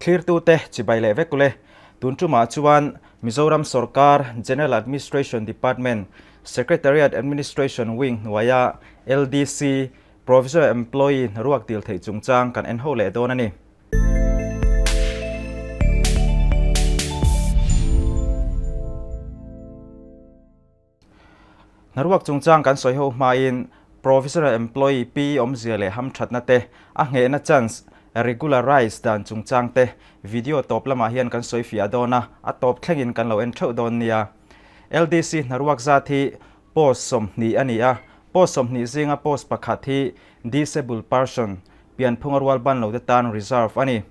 Thlirtute chibai leh vek ule. Tun tumah chuan Mizoram sorkar General Administration Department, Secretariat Administration Wing hnuaia LDC Provisional Employee hnaruak dil theih chungchang kan en ho leh dawn a ni. Hnaruak chungchang kan sawi ho hmain Provisional Employee PE awmzia leh hamthatna te, a nghehna chance, regularize dan chungchang te video tawp lamah hian kan sawi fiah dawn a, a tawp thlengin kan lo en theuh dawn nia. LDC hnaruak zat hi post 20 a ni a, post 20 zinga post pakhat hi disabled person, pianphunga rual ban lote tan reserve a ni.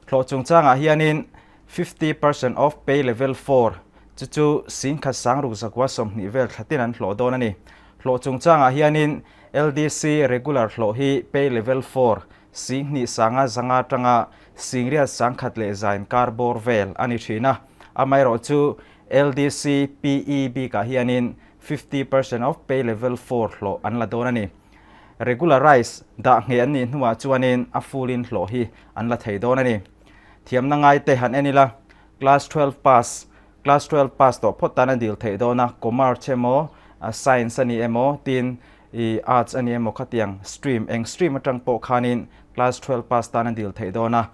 Hlawh chungchangah hianin 50% of pay level 4, chu chu singkhat sangruk zakua 20 vel thlatin an hlawh dawn a ni. Hlawh chungchangah hianin LDC regular hlawh hi pay level 4, 2 sanga zanga atanga singriat sangkhat leh zain kar bawr vel a ni thin a. Amaherawh chu LDC PE bikah hianin 50% of pay level 4 hlawh an la dawn a ni. Regularize dah ngheh an nih hnuah chuanin a full in hlawh hi an la thei dawn a ni. Thiamna ngai te han en ila, Class 12 pass, Class 12 pass tawh phawt tan a dil theih dawn a, Commerce emaw, Science a ni emaw, tin i Arts a ni emaw khatiang stream, eng stream atang pawh khanin Class 12 pass tan a dil theih dawn a.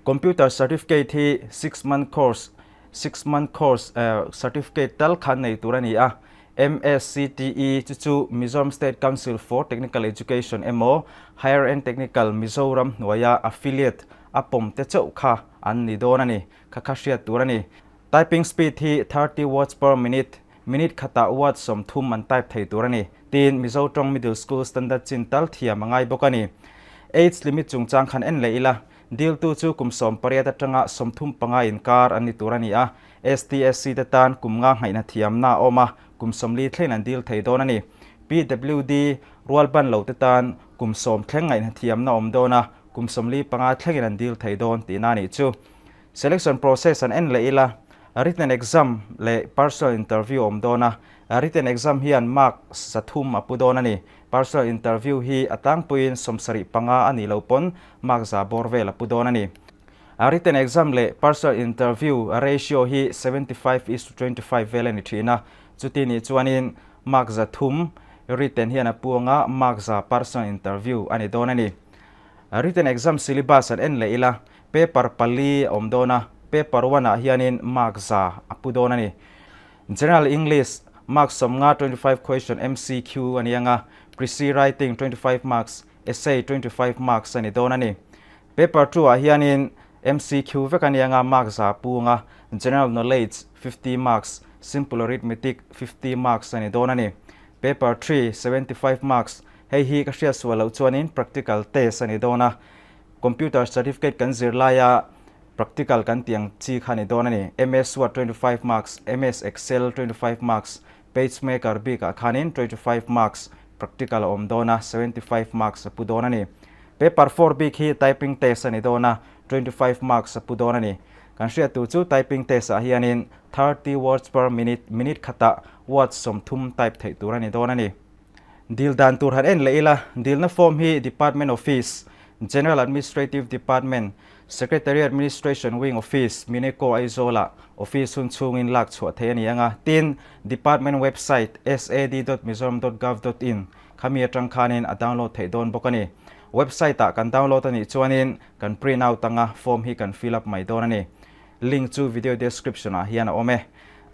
Computer certificate hi 6 month course, 6 month course certificate tal khan nei tur a ni a. MSCTE chu chu Mizoram State Council for Technical Education emaw Higher and Technical Mizoram hnuaia affiliate a pawm te chauh kha an ni dawn a ni. Kha kha hriat tur a ni. Typing speed hi 30 words per minute, minute khatah word 30 an type thei tur a ni. Tin, Mizo tawng Middle School Standard chin tal thiam a ngai bawk a ni. Age limit chungchang khan en leh ila, diltu chu kum 18 atanga 35 inkar an ni tur a ni a. STSC te tan kum nga nghaihna thiamna a awm a, kum 40 thleng an dil thei dawn a ni. PWD rual ban lo te tan kum 10 thleng ngaihna thiamna a awm dawn a, kum 45 thlengin an dil thei dawn tihna a nih chu. Selection process an en leh ila, written exam leh personal interview a awm dawn a, written exam hian mark 300 a pu dawn a ni. Personal interview hi a tlangpuiin 75 a nih loh pawn mark 100 bawr vel a pu dawn a ni. A written exam leh personal interview ratio hi 75 is to 25 vel a ni thin a, chuti nih chuanin mark 300 written hian a pu anga mark 100 personal interview a ni dawn a ni. Written exam syllabus an en leh ila, paper pali a awm dawn a, paper 1 ah hianin mark 100 a pu dawn a ni. General English mark 50 25 question MCQ a ni anga, precis writing 25 marks, essay 25 marks a ni dawn a ni. Paper 2 ah hianin MCQ vek a ni anga mark 100 pu anga, General Knowledge 50 marks, Simple Arithmetic 50 marks a ni dawn a ni. Paper 3 75 marks, hei hi ka hriat sual loh chuanin practical test a ni dawn a, computer certificate kan zir laia practical kan tih ang chi kha a ni dawn a ni. MS Word 25 marks, MS Excel 25 marks, PageMaker bikah khanin 25 marks practical a awm dawn a, 75 marks a pu dawn a ni. Paper 4 bik hi typing test a ni dawn a, 25 marks a pu dawn a ni. Kan hriat tur chu typing test ah hianin 30 words per minute, minute khatah words 30 type theih tur a ni dawn a ni. Dil dan tur han en leh ila, dilna form hi Department Office, General Administrative Department, Secretary Administration Wing Office, Mineco Aizawl-ah office hun chhungin lak chhuah theih a ni ang a. Tin, Department website sad.mizoram.gov.in khami atang khanin a download theih dawn bawk a ni. Website-ah kan download a nih chuanin kan print out anga form hi kan fill up mai dawn a ni. Link chu video description-ah hian a awm e.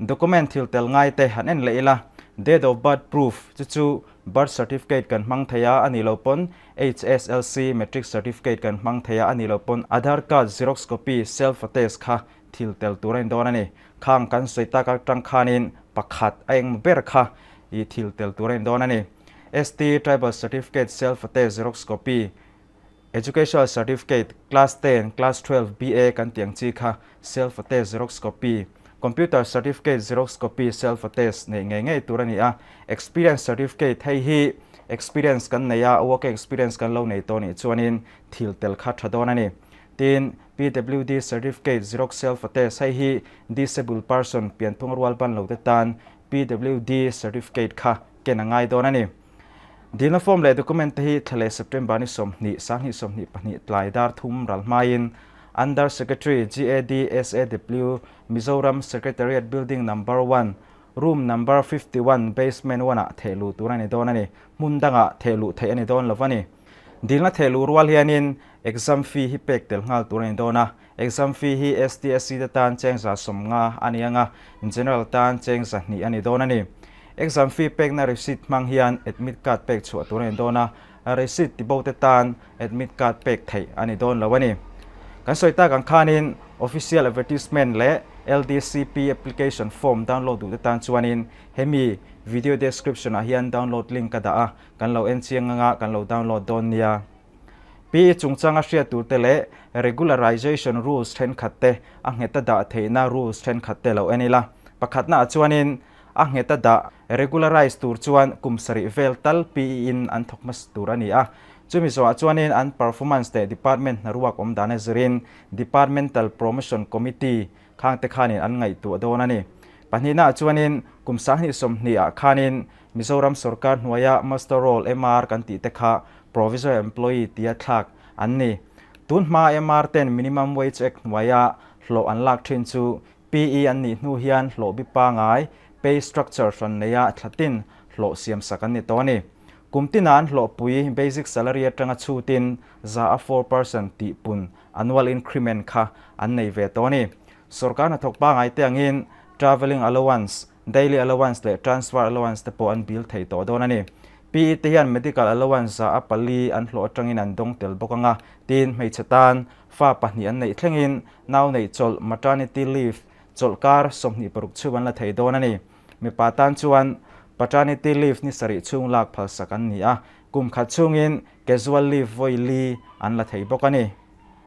Document thil tel ngai te han en leh ila, date of birth proof chu chu birth certificate kan hmang thei a, a nih loh pawn HSLC matric certificate kan hmang thei a, a nih loh pawn Aadhaar card xerox copy self attest kha thil tel tur a ni dawn a ni. Khang kan sawi tak atang khanin pakhat a engmaw ber kha i thil tel tur a ni dawn a ni. ST tribal certificate self attest xerox copy, Educational certificate, Class 10, Class 12, BA kan tih ang chi kha self attest xerox copy, Computer certificate xerox copy self attest neih ngei ngei tur a ni a. Experience certificate, hei hi experience kan nei a, working experience kan lo nei tawh nih chuanin thil tel kha tha dawn a ni. Tin, PWD certificate xerox self attest, hei hi disabled person pianphung rual ban lo te tan PWD certificate kha ken a ngai dawn a ni. Dilna form leh document te hi thla leh September ni 20, 2024 tlai dar thum ral hmaiin Under Secretary, GAD, SAW, Mizoram Secretariat Building Number One, Room Number 51, Basement One ah thehluh tur a ni dawn a ni. Hmun dangah thehluh theih a ni dawn lo a ni. Dilna thehluh rual hianin exam fee hi pek tel nghal tur a ni dawn a. Exam fee hi STSC te tan cheng 150 a ni ang a, General tan cheng 200 a ni dawn a ni. Exam fee pekna receipt hmang hian admit card pek chhuah tur a ni dawn a, receipt tibo te tan admit card pek theih a ni dawn lo a ni. Kan sawi tak ang khanin official advertisement leh LDCP application form download duh te tan chuanin hemi video description ah hian download link ka dah a, kan lo en chiang anga kan lo download dawn nia. PE chungchanga hriat tur te leh regularization rules thenkhat te a ngheta dah theihna rules thenkhat te lo en ila. Pakhatna ah chuanin a ngheta dah regularize tur chuan kum sarih vel tal PE in an thawk hmasa tur a ni a. Chumi zawhah chuanin an performance leh department hnaruak awm dan a zirin Departmental Promotion Committee khangte khanin an ngaihtuah dawn a ni. Pahnihnaah chuanin kum 2020 ah khanin Mizoram sorkar hnuaia Muster Roll, MR, kan tih te kha Provisional Employee tia thlak an ni. Tun hma MR ten Minimum Wage Act hnuaia hlawh an lak thin chu PE an nih hnu hian hlawh bi pangai, pay structure, hran neia thlatin hlawh siamsak an ni tawh a ni. Kum tina an hlawhpui basic salary atanga chhutin 4% tihpun annual increment kha an nei ve tawh a ni. Sorkar hnathawk pangai te angin travelling allowance, daily allowance leh transfer allowance te pawh an bill thei tawh dawn a ni. PE te hian medical allowance 4% an hlawh atangin an dawng tel bawk ang a, tin hmeichhe tan fa pahnih an neih thlengin nau neih chawlh, maternity leave, chawlhkar 26 chhung an la thei dawn a ni. Mipa tan chuan paternity leave ni sarih chhung lak phalsak an ni a, kum khat chhungin casual leave vawi li an la thei bawk a ni.